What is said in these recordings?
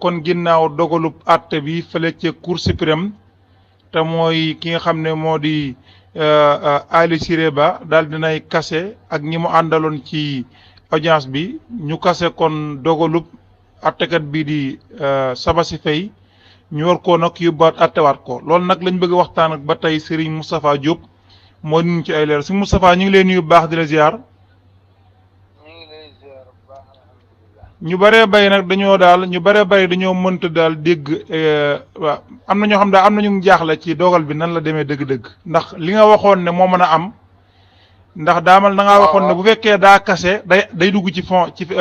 kon ginnaaw dogalub àtte bi fële ca Cour suprême te mooy ki nga xam ne moo di Ali Siré Ba daal dinay kase ak ñi mu àndaloon ci audience bi ñu kase kon dogalub àttekat bii di Sabassy Faye ñu war koo nag yóbbaat àttewaat ko loolu nag lañ bëgg a waxtaan ak ba tey Serigne Moustapha Diop moo ñu ci ay leer Serigne Moustapha ñu ngi lay nuyu bu baax di la ziar. ñu bëree bay nag ñu bëree bay dañoo mënta daal dégg waaw am na ñoo xam daal am nañu jaaxle ci dogal bi nan la demee dëgg-dëgg ndax li nga waxoon ne moo mën a am ndax daamal da ngaa waxoon ne bu fekkee daa kase day dugg ci fond ci fee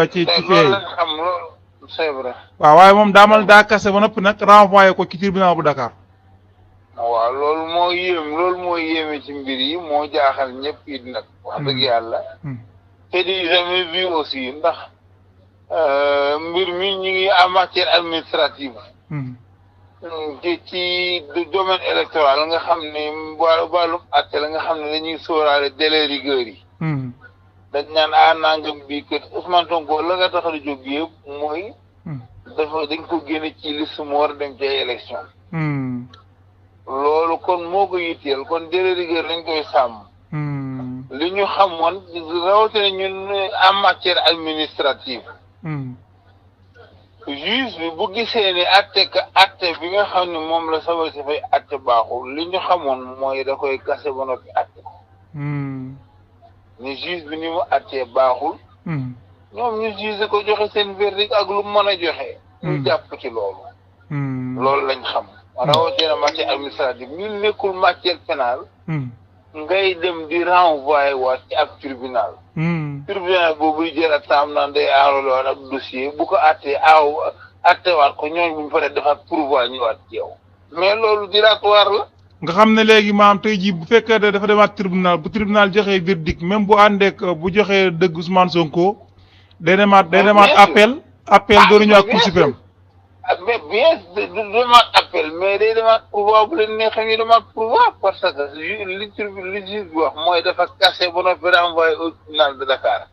c'est vrai. waaw waaye moom daamal daa kase ba noppi nag renvoyé ko ci tribunal bu Dakar. waaw loolu moo yéeme ci mbir yi moo jaaxal ñëpp it nag. wax dëgg yàlla. te di jamais vu aussi ndax mbir mi ñu ngi en matière administrative. ci domaine électoral nga xam ne wàllum àtte la nga xam ne dañuy sóoraale délai rigueur yi. dañ naan nangam bii kër Ousmane Sonko la nga tax a jóg yëpp mooy. dañ ko génne ci liste mu war a dem ci ay élection. loolu kon moo ko yitteel kon délai rigueur lañ koy sàmm. li ñu xamoon rawatina ñun en matière administrative. juge bi bu gisee ni atte bi nga xam ne moom la Sabassy Faye atte baaxul li ñu xamoon mooy da koy kase ba noppi atte ko. ni juge bi ni mu attee baaxul. ñoom ñu juge ko joxe seen verdict ak lu mën a joxe. ñu jàpp ci loolu. loolu lañ xam. rawatina matière administrative ñu nekkul matière pénale. ngay dem di renvoyer waat ci ab tribunal. tribunal boobu jël ak temps naan day enrôlé waat ak dossier bu ko attee attewaat ko ñooñu bu ñu paree defaat pourvoi ñëwaat ci yow. mais loolu dilatoire la. nga xam ne léegi maam tey jii bu fekkee dafa demaat tribunal bu tribunal joxee verdict même bu àndeek bu joxee dëgg Ousmane Sonko day demaat appel doonu ñu ak Cour suprême. mais bien du demaat appel mais day demaat pourvoi bu leen neexee ñu demaat pourvoi parce que li juge bi wax mooy dafa kase ba noppi renvoyé au tribunal de Dakar.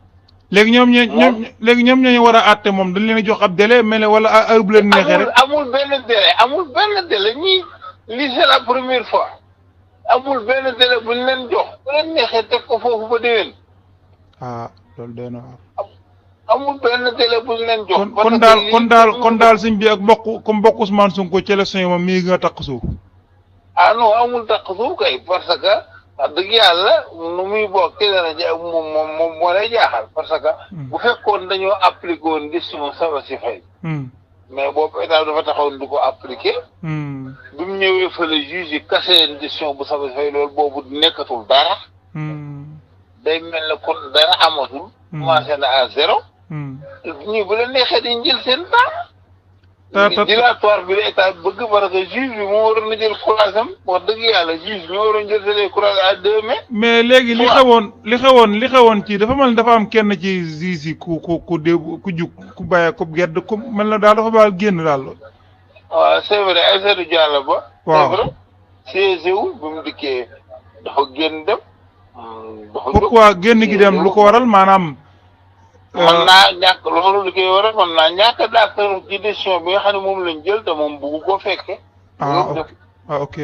léegi ñoom ñooñu war a àtte moom dañ leen jox ab délai mais wala heure bu leen neexee rek. amul benn délai ñii lii c'est la première fois amul benn délai bu ñu leen jox bu leen neexee teg ko foofu ba déwén. loolu day na amul benn délai bu ñu leen jox. kon daal sëñ bi ak mbokk Ousmane Sonko ci élection yi moom mi ngi nga takk suuf. non amul takk suuf kay parce que wax dëgg yàlla nu muy bokk te dana moom moo lay jaaxal parce que. bu fekkoon dañoo appliqué woon décision Sabassy Faye. mais boobu état dafa taxawoon du ko appliqué. bi mu ñëwee fële juge yi kase leen décision bu Sabassy Faye loolu boobu nekkatul dara. day mel ne kon dara amatul. commencé na à zéro. ñii bu leen neexee dañ jël seen temps. dilatoire bi la état bëgg parce que juge bi moo waroon a jël courage am wax dëgg yàlla juge bi ñoo waroon jël seen courage à 2 mai. mais léegi li xewoon ci dafa mel dafa am kenn ci juge yi ku jug ku bàyyi ku gedd ku mel na daal dafa baal génn daal. waaw c'est vrai Aïssatou Diallo Ba. waaw c'est vrai siège wu bi mu dikkee dafa génn dem. pourquoi génn gi dem lu ko waral maanaam. mën naa ñàkk loolu li koy waral mën naa ñàkk d'accord ci décision bi nga xam ne moom lañ jël te moom bugg koo fekke. ok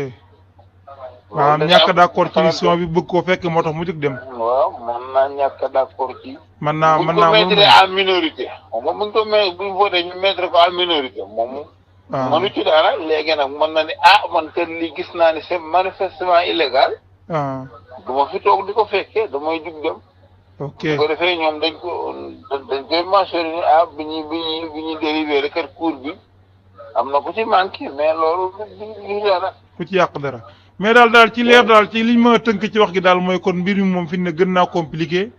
maanaam ñàkk d'accord ci décision bi bëgg koo fekke moo tax mu jóg dem. waaw mën naa ñàkk d'accord ci. mën naa buñ ko mettre en minorité. moom buñ ko buñ voté ñu mettre ko en minorité moom. mënu ci dara léegi nag mën na ne man kër li gis naa ne c'est manifestement illégal. du ma fi toog di ko fekkee damay jug dem. ok bu ko defee ñoom dañ koy mentionné bi ñuy délibéré kat cour bi am na ku ci manqué mais loolu du dara. ku ci yàq dara mais daal ci leer daal ci liñ mën a tënk ci wax gi daal mooy kon mbir mi moom fi ne gën naa compliqué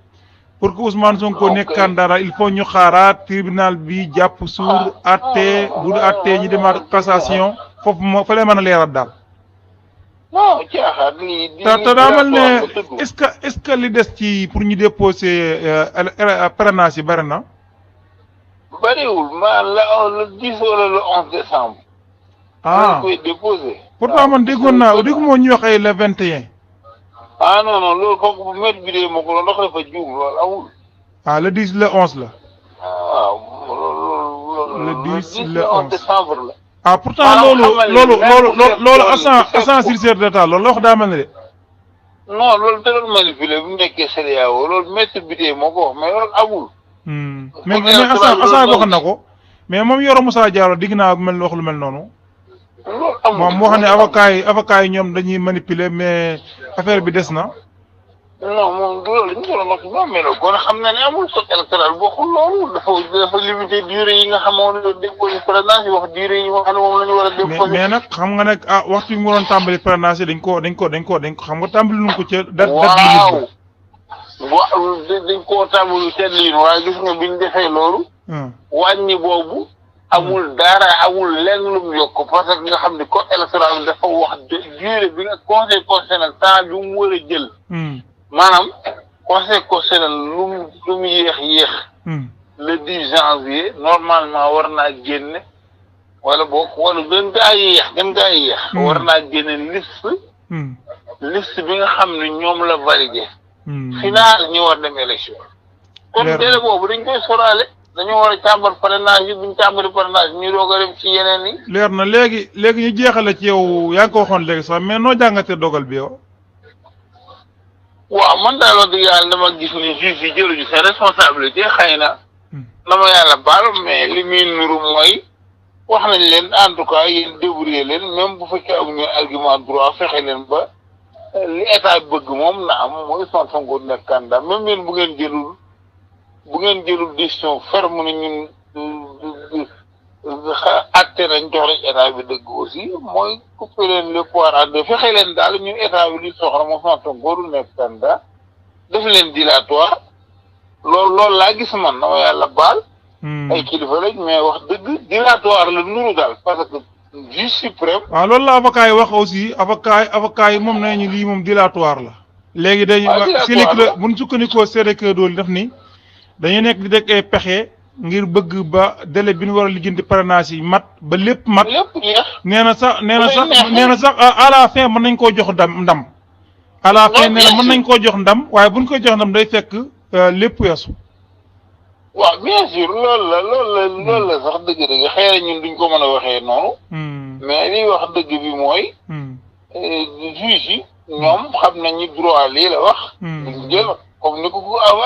pour que Ousmane Sonko nekk candidat il faut ñu xaaraat tribunal bi jàpp suur atte bu attee ñu demaat cassation foofu fa lay mën a leeral daal. non caaxaan lii te daamal ne est-ce que li des ci pour ñu déposer parrainage yi bari na. bariwul le 10 wala le 11 décembre. dañ koy déposer. pourtant man déggoon moo ñu wax ay le 21. non loolu kooku bu met bi dee moo ko ndox dafa juum loolu amul. le 10 le 11 la. waaw loolu le 10 le 11 11 décembre la. ah pourtant maanaam loolu xamal ni loolu même loolu bu fekkoon loolu bu agent fekkoon secrétaire d'État loolu la wax daa mel ne de. non loolu da doon manipulé bu nekkee CEDEAO loolu maître Bitèye moo ko wax mais loolu amul. mais agent waxoon na ko mais moom Yoro Moussa Diallo digg naa mel wax lu mel noonu. loolu amul moom moo xam ne avocat yi ñoom dañuy manipuler mais affaire bi des na. non moom loolu ñu doon wax ñoom mais loolu kon xam na ne amul code électoral bokkul loolu dafa limité durée yi nga xam moom la ñu déposé parrainage yi wax durée yi nga xam ne moom la ñu war a déposé. mais nag xam nga nag waxtu bi mu waroon tàmbali parrainage dañ ko xam nga tàmbali nu ko ca. waaw dañ koo tàmbali seen liin waaye gis nga bi ñu defee loolu. wàññi boobu. amul dara amul lenn lu mu yokk parce que nga xam ne code électoral bi dafa wax durée bi nga conseil constitutionnel temps bi mu war a jël. maanaam conseil constitutionnel lu mu yéex. le 10 janvier normalement war naa génne wala gën gaa yéex. war naa génne liste bi nga xam ne ñoom la validé. final ñu war dem élection. kon délai boobu dañ koy soraale. dañoo war a càmbar parrainage yi bu ñu càmbari parrainage ñu doog a dem ci yeneen yi. leer na léegi ñu jeexale ci yow yaa ngi ko waxoon léegi sax mais noo jàngatee dogal bi yow. waaw man daal wax dëgg yàlla dama gis ni juge yi jëluñu seen responsabilité xëy na. dama yàlla baal mais li muy nuru mooy wax nañ leen en tout cas yéen débrouiller leen même bu fekkee amuñu argument droit fexe leen ba li état bëgg moom na am mooy Ousmane Sonko nekk candidat même yéen bu ngeen jëlul décision ferme na ñun acte nañ jox rek état bi dëgg aussi mooy couper leen le pouvoir à deux fexe leen daal ñun état bi li soxla moom Ousmane Sonko du nekk candidat def leen dilatoire loolu laa gis man dama yàlla baal. ay kilifa lañ mais wax dëgg dilatoire la nuru daal parce que juge suprême. waaw loolu la avocat yi wax aussi avocat yi moom nañu lii moom dilatoire la. léegi dañuy wax bu ñu sukkandikoo seede kër dool def ni dañu nekk di def ay pexe ngir bëgg ba délai bi ñu war a lijjanti parrainage yi mat ba lépp mat. nee na sax à la fin mën nañ koo jox ndam. à la fin nee na mën nañ koo jox ndam waaye bu ñu koy jox ndam day fekk lépp weesu. waaw bien sûr loolu la sax dëgg-dëgg xëy na ñun duñ ko mën a waxee noonu. mais liy wax dëgg bi mooy. juge yi ñoom xam nañu droit lii la wax. duñ jël comme ni ko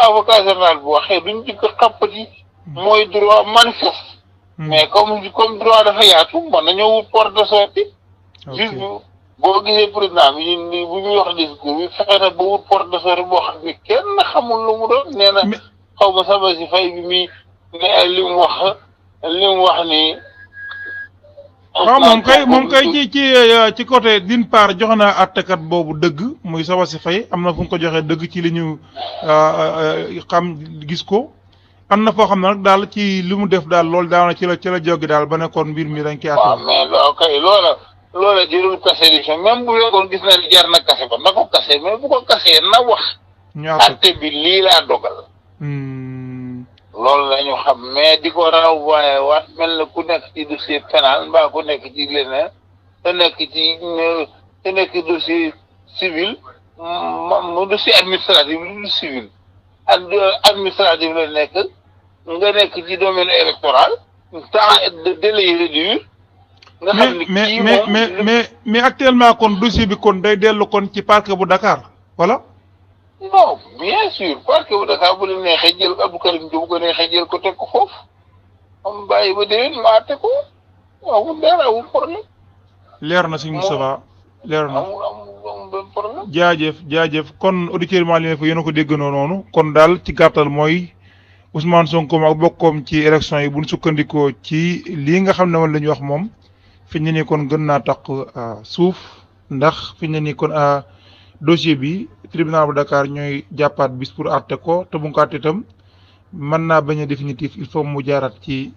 avocat général bu waxee duñ jëkk xàppati mooy droit manifeste. mais comme droit dafa yaatu mën nañoo wut porte de sortie. juge bi boo gisee président bi bu ñuy wax discours bi fexe na ba wut porte de sortie boo xam ne kenn xamul lu mu doon nee na. xaw ma sama si fay bi mi ne li mu wax ni. waaw moom kay ci côté d'une part jox na àttekat boobu dëgg muy sawa si fay am na fu mu ko joxee dëgg ci li ñu xam gis ko am na foo xam ne nag daal ci li mu def daal loolu daal ci la joggi daal ba nekkoon mbir mi dañ koy àtte. waaw mais loolu kay loola jërul kase di même bu fekkoon gis na jar na kase ko na ko kase mais bu ko kasee na wax. àtte bi lii laa dogal. loolu la ñu xam mais di ko renvoyé waat mel na ku nekk ci dossier pénal mbaa ku nekk ci leneen te nekk dossier civil mu dossier administratif lu civil administratif la nekk nga nekk ci domaine électoral temps de délai réduit nga xam ni kii moom mais actuellement kon dossier bi kon day dellu kon ci parquet bu Dakar voilà. non bien sûr parquet bu Dakar bu leen neexee jël Abdou Karim Diop bu ko neexee jël ko teg ko foofu am bàyyi ba déwén ma àtte ko amul dara amul problème. leer na si Moustapha leer na amul benn problème. jaajëf kon auditeurs yi leen fa yéen a ko déggandoo noonu kon daal ci gàttal mooy Ousmane Sonko ak bokkoom ci élection yi bu ñu sukkandikoo ci lii nga xam ne moom la ñu wax moom fi ñu ne nii kon gën naa tax suuf ndax fi ñu ne nii kon dossier bi. tribunal bu Dakar ñooy jàppaat bis pour àtte ko te bu ñu ko àtte itam mën naa bañ a définitif il faut mu jaaraat ci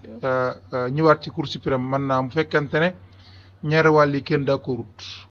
ñëwaat ci cour suprême mën naa mu fekkente ne ñaari wàll yi kenn d'accordut